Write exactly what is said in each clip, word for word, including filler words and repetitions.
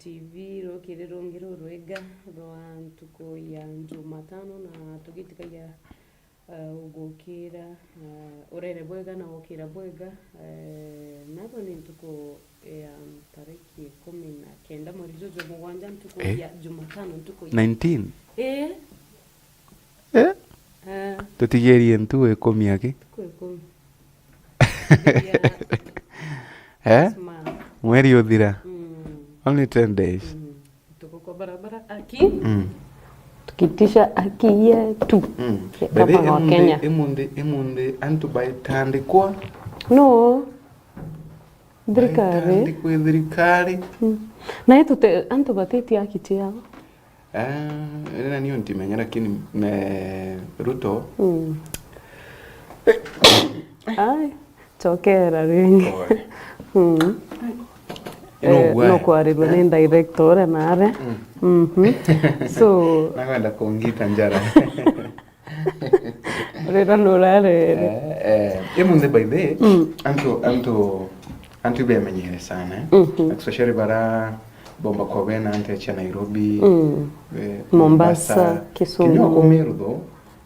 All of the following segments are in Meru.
T V rukiri rungi rurwega rwa ntuku ya Jumatano, na tugitikagia, eh, ugukira, eh, urere bwega na gukira bwega. Eh, nathwa ni ntuku ya tariki ikumi na kenda mweri juju mugwanja, ntuku Eh? ya Jumatano, ntuku ya nineteen? Eh? Eh? Eh. Tutigerie ntu ikumi aki? Ntuku ikumi. Eh? This month. Mweri uthira. Mm. Only ten days. Mm. Tuko kwa barabara aki. Mm. Tukitisha haki yetu. Mm. Kama By the way, wa imunthi, Kenya. Imunthi, imunthi antu baitandikwa. No. Thirikari. Baitandikwa i thirikari. Mm. Na itute antu batiti haki ciao. Ah, ina niyo ntimenya, lakini me Ruto. Mm. Ai, chokera ringi. Oe. Mm. Ino Eh, ugwe. No kwarirua ni director uria nare. Mm. Mhm. So, nakwenda kungita njara. Rira nurarere. Eh, eh, imunthi by the way, Mm. antu, antu, antu bemenyere sana, eh. Mhm. Especially bara bomba kwa bena antu ya Nairobi, Mm. eh, Mombasa, Mombasa, Kisumu. Kinya kwa Meru though,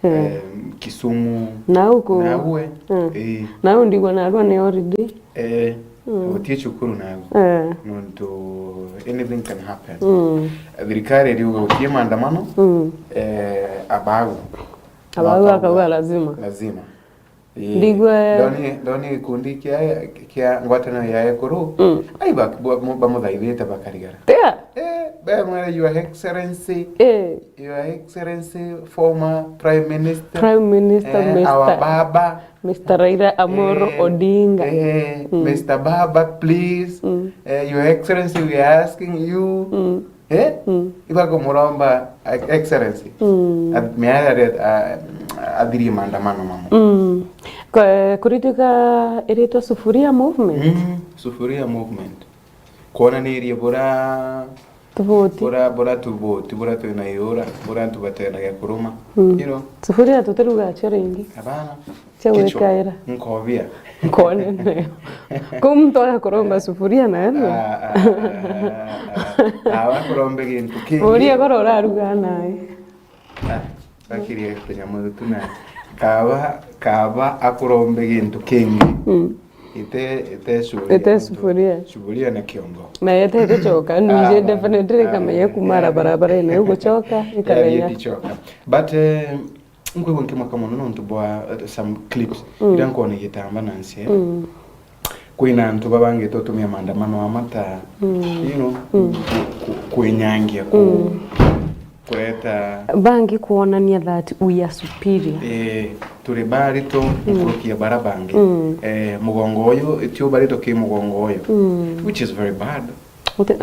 Eh. eh, Kisumu. Na huko. Na uwe. Mm. Eh. Na ndigwa narua ni holiday. Eh, Mm. gutie cukuru nawe. Eh. Nontu anything can happen. Mm. Thirikari iriuga gutie maandamano, Mm. eh, abau. Abau akauga lazima. Lazima. Eh, Ndigwe- ndoni, ndoni gikundi kia, kia ngwataniro ya ekuru, Mm. ai, ba- ba- bamuthaithite bakarigara. Yeah. Eh, bemwira, "Your Excellency, Eh. Your Excellency, former Prime Minister, Prime Minister, eh, our Mister baba." Mister Raila Amolo Eh, Odinga. Eh, Mm. Mister Baba, please. Mm. Eh, Your Excellency, we are asking you. Mm. Eh? Mm. Ibakumuromba, eh, Excellency. Mm. At-, miaya ria, ah, athirie maandamano mamo. Mm. Ko-, kuritika iritwa Sufuria Movement? Mm, Sufuria Movement. Kwonanirie bura Tofauti. Bura, bura tofauti, bura twina iura, bura antu batendagia kuruma. Mm. You know? Sufuria tutirugaga cio ringi. Abana. Cia gwikaira. Nkobia. Nkone nayo. Kuu mtu agakuromba sufuria na eno. Ah, ah, ah, ah, ah. Awa akurombe gintu kingi. Uria goro uraruga nayo. Ah, bakirie tunyamu tu na kaba, kaba akurombe gintu kingi. Mm. Ite, ite sufuria. Ite sufuria. Sufuria na kiongo. Na ite itichoka, nije definitely kamenya kumara barabara ino iguchoka, ikamenya. Itichoka. But, eh, nkwigua nkimaka mono nontu bwa, eh, some clips iria nkwona igitamba na nse. Mm. Kwina antu babangite utumia maandamano amata, you know, ku-, ku-, kwinyangia ku-, kureta. Bangi kwonania that we are superior. Eh, turi barito nkuruki ya bara bangi. Mm. Eh, mugongo uyu, tio barito ki mugongo uyu, which is very bad.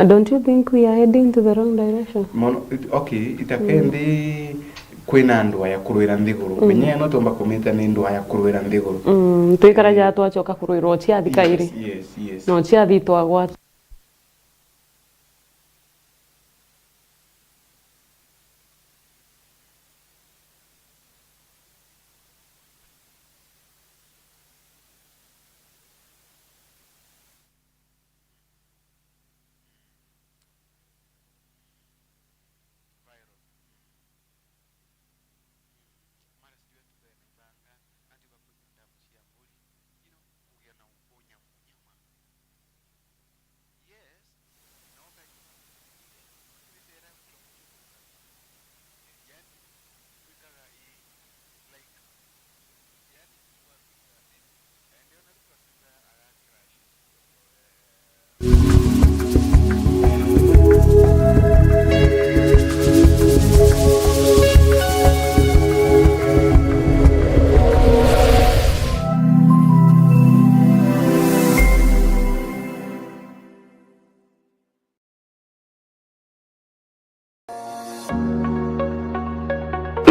Don't you think we are heading to the wrong direction? Mono, it-, okay, itakendi kwina andu aya kurwira nthiguru. Mm. Menya no tumba kumita ni andu aya kurwira nthiguru. Mm, twikara ja twachoka kurwirwa ciathi kairi. Yes, yes, yes. No ciathi twagwata.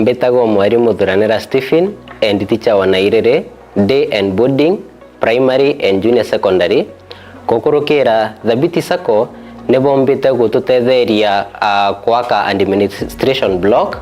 Mbitagwo Mwarimu Thuranira Stephen, and teacher wa Nairiri Day and Boarding Primary and Junior Secondary. Gukurukira Thabiti Sacco nibombite gututetheria, ah, kwaka administration block.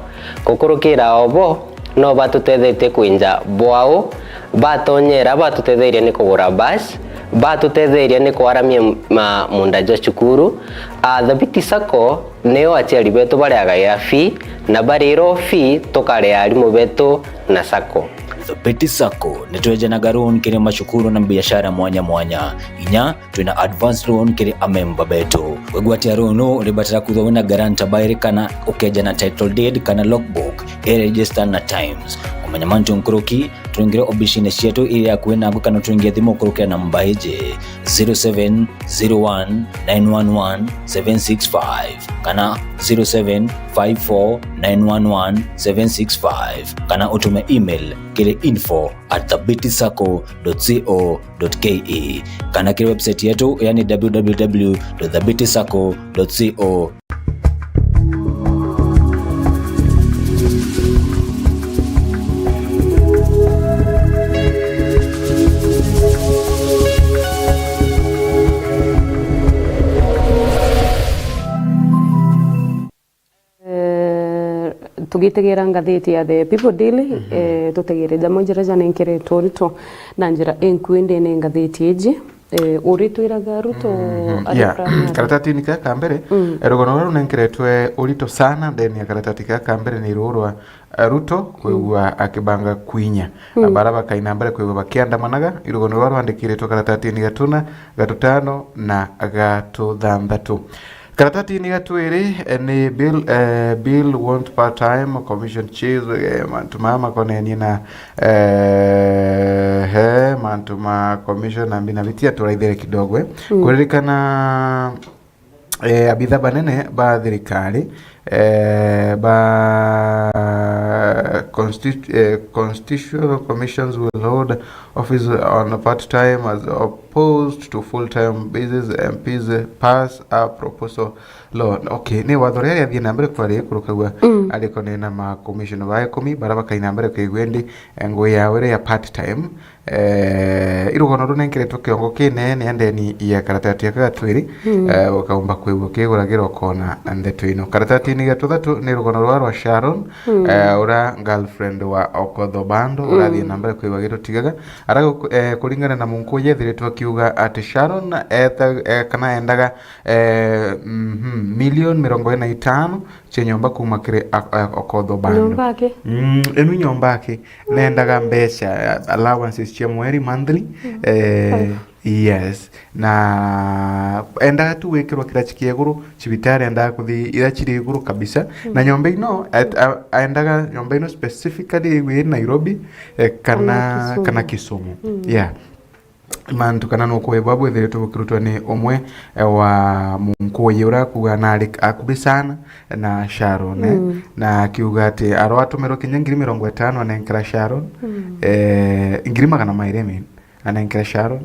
Gukurukira obo no batutethetie kwinja bwau, batonyera batutetheria ni kugura bus, Batutetheria ni kwaramia ma munda jwa cukuru. A Thabiti Sacco niyo aciari betu bareagaira fee, na bariro fee tukaria arimu betu na Sacco. Thabiti Sacco nitwejanaga loan kiri macukuru na biashara mwanya mwanya. Inya twina advance loan kiri amemba betu. Kwigwatia loan uribatara kwithwa wina guarantor bairi kana ukeja na title deed kana logbook i register na Times. Kumenya mantu nkuruki, twingire obicine cietu iri akui naku kana twingie thimu kurukira namba iji, zero seven zero one nine one one seven six five kana zero seven five four nine one one seven six five, kana utume email kiri info at thabiti sacco dot co dot ke, kana kiri website yetu, yani w w w dot thabiti sacco dot co. Eh, tugitegera ngathiti ya The People Daily, eh, tutegere jamwe jira janenkeretwe Ruto na njira inkui ndene ngathiti iji. Eh, uritwiraga Ruto ari primary. Karatatini ka ka mbere, eh, rugano ruria runenkeretwe urito sana ndene ya karatati ka ka mbere ni ruu rwa, eh, Ruto kwigua akibanga kwinya. Bara bakaina mbere kwigua bakiandamanaga, irugano ruria rwandikiritwe karatatini gatuna, gatutano na gatuthanthatu. Karatatini ga twiri, eh, ni Bill, eh, Bill want part time commission chief, eh, mantu maya makonenie na, eh, he mantu ma commission na mbina bitia turaithere kidogo, eh. Kuririkana, eh, abitha banene ba thirikari, eh, ba constitu-, eh, constitutional commissions will hold office on part time as opposed to full time basis, M Ps pass a proposal law. Okay, ni watho riria riathii na mbere kwari kurukagua ariko ni na ma commissioner ba ikumi bara bakaina mbere kwigua indi, eh, ngui yao iria ya part time. Eh, irugano runenkeretwe kiongo kinene ndeni ya karatati ya kagatwiri, eh, ukaumba kwigua ukiguragira ukona ndeto ino. Karatatini ga tuthatu ni rugano rwa rwa Sharon, eh, ura girlfriend wa Okoth Obado, urathii na mbere kwigua gitutigaga. Ara, eh, kuringana na Munkuyu ethiritwe akiuga ati Sharon eta-, eh, kana endaga, eh, mhm, milioni mirongo ina na itano cia nyomba kuma kiri a-, a-, Okoth Obado. Nyomba aki? Mm, inu nyomba aki. Nendaga mbeca, allowances cia mweri, monthly. Eh, yes. Na endaga tu gwikirwa kirachi kia iguru, cibitari endaga kuthi ira ciri iguru kabisa. Na nyomba ino, a-, a-, endaga nyomba ino specifically iwe Nairobi, eh, kana, kana Kisumu. Yeah. Mantu kana nukuwe bwa bwithiritwe bukirutwa ni umwe, eh, wa Munkuyu uria akuga nari akubi sana na Sharon, eh, na akiuga ati arwa atumirwe kinya ngiri mirongo itano anenkera Sharon, eh, ngiri magana mairi, I mean, anenkera Sharon,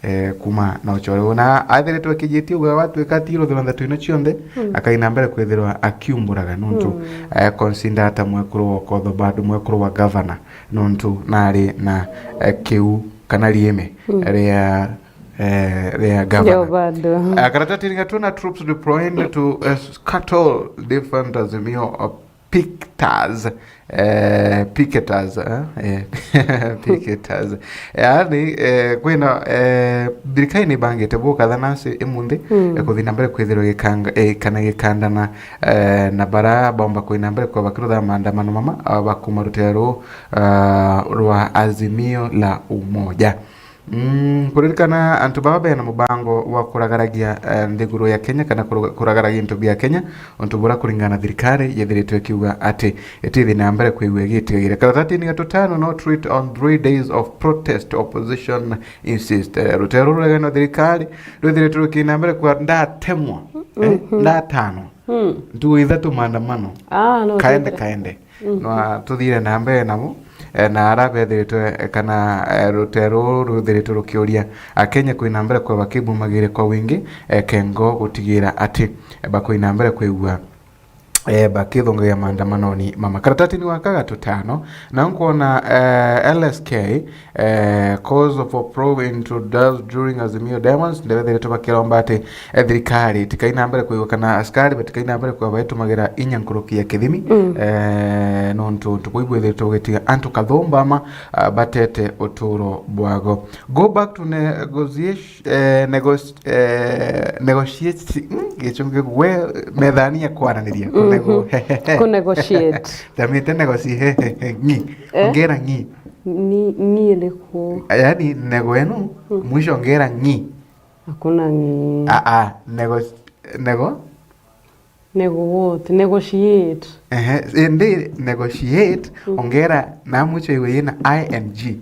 eh, kuma na uchore uu. Na athiritwe akijitie uga watwika ati iruthirwa ndeto ino cionthe, akaina mbere kwithirwa akiumburaga nuntu, eh, consider ata mwekuru wa Okoth Obado, mwekuru wa governor, nuntu nari na, eh, kiu kana rieme ria, eh, ria gavana. Ndio bado. Eh, karatatini ga tuna troops deployed to, eh, scuttle different Azimio, uh, picters, eh, picketers, eh, eh, picketers. Yaani, eh, kwina, eh, thirikari ni ibangite buka thanasi imunthi, eh, kuthi na mbere kwithirwa gikanga, eh, kana gikandana, eh, na bara baumba kwina mbere kwa bakirutha maandamano mama, ah, bakuma rutere ruu, ah, rwa Azimio la Umoja. Mm, kuririkana antu baba bena mubango wa kuragaragia, eh, nthiguru ya Kenya kana kuru-, kuragaragia into bia Kenya, untu bura kuringana na thirikari yethiritwe ikiuga ati itithi na mbere kwigua igitigagira. Karatatini ga tutano, no treat on three days of protest, opposition insist. Eh, rutere ruru ruregene na thirikari rwithiritwe rukina mbere kwa ndatemwa, eh, ndatano. Ntugu ithatu maandamano. Ah, no, kaende, kaende. No tuthire na mbere nabo, eh, na ara bethiritwe, eh, kana, eh, rutere ruru ruthiritwe rukiuria Akenya kwina mbere kwa bakibumagire kwa wingi, eh, kengo gutigira ati, eh, bakwina mbere kwigua, eh, bakithungagia maandamanoni mama. Karatatini wa kagatutano, na nkwona, eh, L S K, eh, cause for probe into death during Azimio demonstration, ndebethiritwe bakiromba ati, eh, thirikari tikaina mbere kwigua kana askari batikaina mbere kwa baitumagira inya nkuruki ya kithimi, eh, nontu untu buu ibwithiritwe bugitiga antu kathumba ama, ah, batete uturo bwago. Go back to negotiation, eh, negos-, eh, negotiate, mm, gichungi gwe methani ya kwaraniria, kunego-, kunegotiate. Tamite negotiate, ng'i. Eh? Ongera ng'i. Ni, ni iriku? Yaani, nego enu, mwisho ongera ng'i. Hakuna ng'i. Ah, ah, nego-, nego? Nego what? Negotiate. Ehe, indi negotiate, ongera na mwisho iwe yina I N G.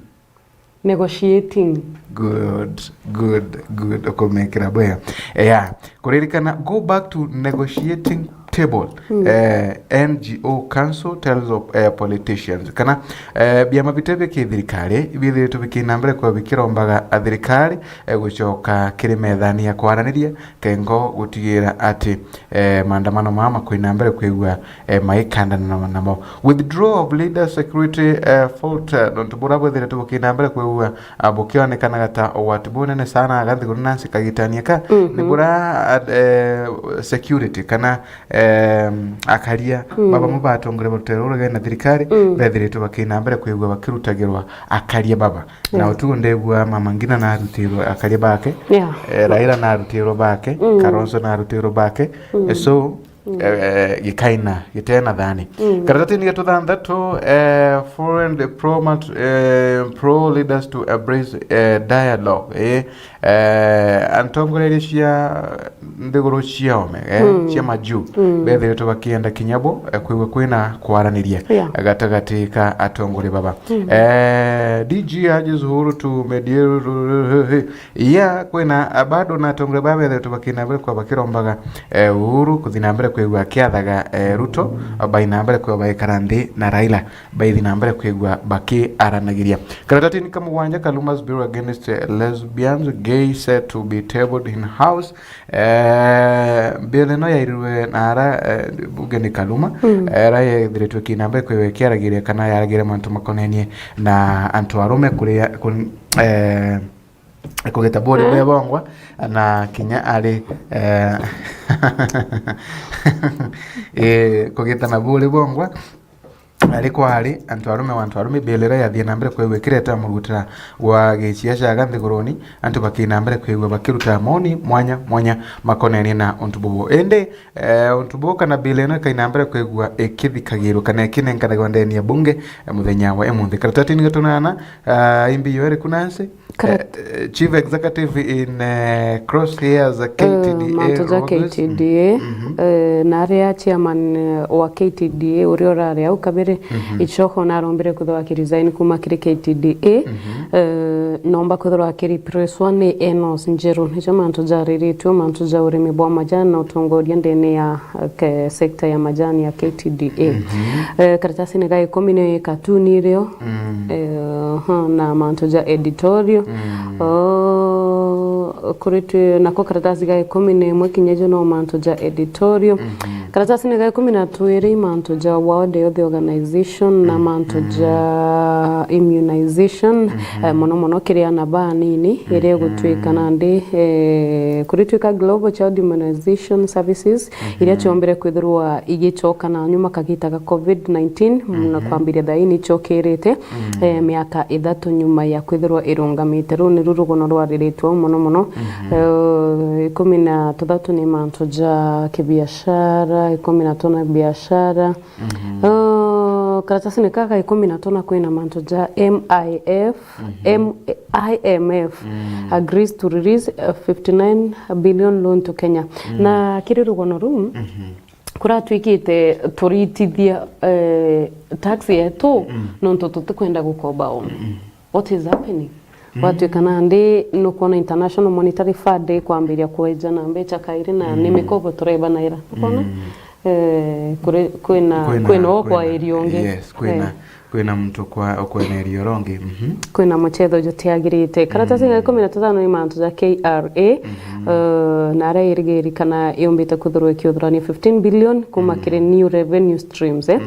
Negotiating. Good, good, good. Ukumikira bwega. Yeah. Kuririkana, go back to negotiating table. Eh, N G O council tells of, eh, politicians. Kana, eh, biama bite biki thirikari, bithitwe bikina mbere kwa bikirombaga a thirikari, eh, gucoka kiri methani ya kwaraniria, kengo gutigira ati, eh, maandamano mama makwina mbere kwigua, eh, maikandana namo. Withdrawal of leader security, eh, falter, nontu bura bwithiritwe bukina mbere kwigua, ah, bukionekanaga ta ugwati bunene sana aga nthiguru na nsi kagitania ka, ni bura, ah, eh, security kana, eh, akaria baba mu batongoria ba rutero ruria na thirikari, bethiritwe bakina mbere kwigua bakirutagirwa akaria baba. Na utugo ndegua Mama Ngina narutirwe akaria bake, eh, Raila narutirwe bake, Kalonzo narutirwe bake. Eh, so, eh, gikaina, gitena thani. Karatatini ga tuthanthatu, eh, foreign diplomat, eh, pro leaders to embrace, eh, dialogue. Eh, eh, antongoreria cia nthiguru cia ome, eh, cia maju, bethiritwe bakienda kinya bo, eh, kwigua kwina kwaraniria gatagati ka atongoria baba. Eh, D G urges Uhuru to mediate. Iya, kwina, ah, bado na atongoria baa bethiritwe bakina mbere kwa bakirombaga, eh, Uhuru kuthi na mbere kwigua akiathaga, eh, Ruto, ah, bai na mbere kwa baikara nthi na Raila, baithi na mbere kwigua bakiaranagiria. Karatatini ka mugwanja, Kaluma's bill against, eh, lesbians, gay set to be tabled in house. Eh, bill ino yairirwe na ara, eh, bunge ni Kaluma, eh, ara yethiritwe kina mbere kwigua ikiaragiria kana yaragiria mantu makonenie na antu arume kuria, kun-, eh, kugita buri bwe bongwa na kinya ari, eh, eh, kugita na buri bongwa ari kwari antu arume wa antu arume. Bill iria yathie na mbere kwigua ikireta murugutira wa giciaca aga nthiguruni, antu bakina mbere kwigua bakiruta moni mwanya mwanya makonenie na untu bubu. Indi, eh, untu bubu kana bill ino ikaina mbere kwigua ikithikagirwa kana ikinenkanagwa ndeni ya bunge, eh, muthenya wa imunthi. Karatatini gatunana, ah, imbi yo iriku nansi? Kara- Eh, eh, Chief Executive in, eh, Crosshairs, eh, K T D A, mantu ja August. K T D A, eh, na aria chairman, eh, wa K T D A uria urari au kabiri, Ichoko narombire kwithirwa akiresign kuma kiri K T D A. Eh, nomba kwithirwa akireplacewa ni Enos Njeru. Nijo mantu jariritwe, mantu ja urimi bwa majani na utongoria ndene ya, eh, ke-, sector ya majani ya K T D A. Eh, karatasini ga ikumi ni katuni irio, eh, ha, na mantu ja editorial. Oh, kuritwe nako karatasi ga ikumi na imwe kinya jo no mantu ja editorial. Karatasini ga ikumi na twiri mantu ja World Health Organization na mantu ja immunization, eh, mono mono kiri ana banini, iria igutwika nandi, eh, kuritwika Global Child Immunization Services, iria ciombire kwithirwa igicoka na nyuma kagita ga covid nineteen, na kwambiria thaa ii ni ciokirite, eh, miaka ithatu nyuma ya kwithirwa irungamite. Ruu niru rugono rwariritwe au mono mono. Eh, ikumi na tuthatu ni mantu ja kibiashara, ikumi na tuna biashara. Eh, karatasini kaka ikumi na tuna kwina mantu ja M I F, M-, I M F agrees to release, uh, fifty-nine billion loan to Kenya. Na kiri rugono ruu, kuratwikite turitithia, eh, tax yetu nontu tutikwenda gukomba oome. What is happening? Gwatwika nandi nukwona International Monetary Fund ikwambiria kweja na mbecha kairi na ni mikobo tureba naira. Nukwona? Eh, kuri-, kwina, kwina, kwina o kwa area ungi. Yes, kwina. Eh. Kwina muntu kwa ukweneria urongi. Mhm. Kwina muchetho jutiagirite. Karatasi ga ikumi na tutano ni mantu ja K R A, eh, na aria irigiri kana yumbite kwithirwa ikiuthurania fifteen billion kuma kiri new revenue streams, eh.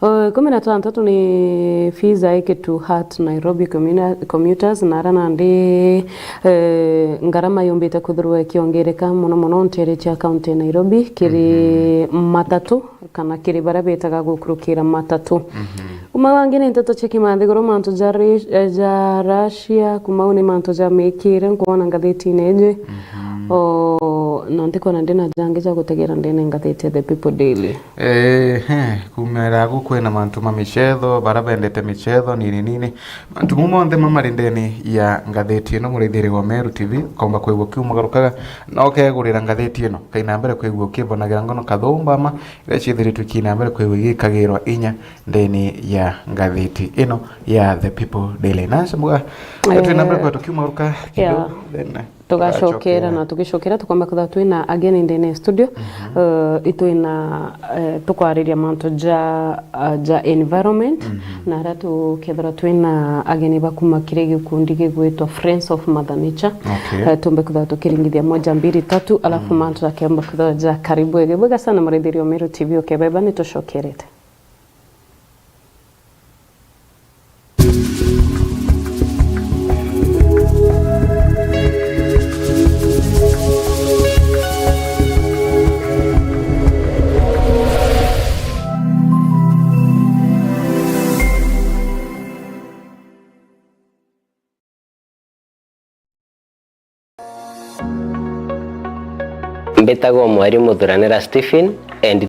Eh, ikumi na tantatu ni fees aike to hurt Nairobi communa-, commuters, na aria nandi, eh, ngarama yumbite kwithirwa ikiongereka mono mono nteere cia county ya Nairobi kiri matatu kana kiri baria betaga gukurukira matatu. Kuma wangi ni nteto cia kimanthiguru, mantu ja ri-, eh, ja Russia, kuma u ni mantu ja mikire nkwona ngathitine iji. O, na ntikwona ndina jangi ja gutegera ndene ngathiti ya The People Daily. Ehe, kumira agu kwina mantu ma michetho, bara bendete michetho nini nini. Mantu mau monthe mamari ndene ya ngathiti ino, murithiri wa Meru T V, ukomba kwigua kiumagarukaga, na ukegurira ngathiti ino. Kaina mbere kwigua ukibonagira ngono kathumba ma, iria ciithiritwe kiina mbere kwigua igikagirwa inya ndene ya ngathiti ino ya The People Daily. Na Shamuga, eh, twina mbere kwa tukiumagaruka kidogo, yeah, then tugacokera, tugacokera na tugicokera tukomba kwithirwa twina ageni ndene ya studio. Eh, itwina, eh, tukwariria mantu ja, ah, ja environment, na aria tukethirwa twina ageni ba kuma kiri gikundi gigwitwa Friends of Mother Nature. Okay. Eh, tumbe kwithirwa tukiringithia moja, mbili, tatu, alafu mantu jakemba kwithirwa ja karibu. Ege bwega sana murithiri wa Meru T V, ukebeba ni tucokerete. Mbitagwo Mweri Muthuranira Stephen and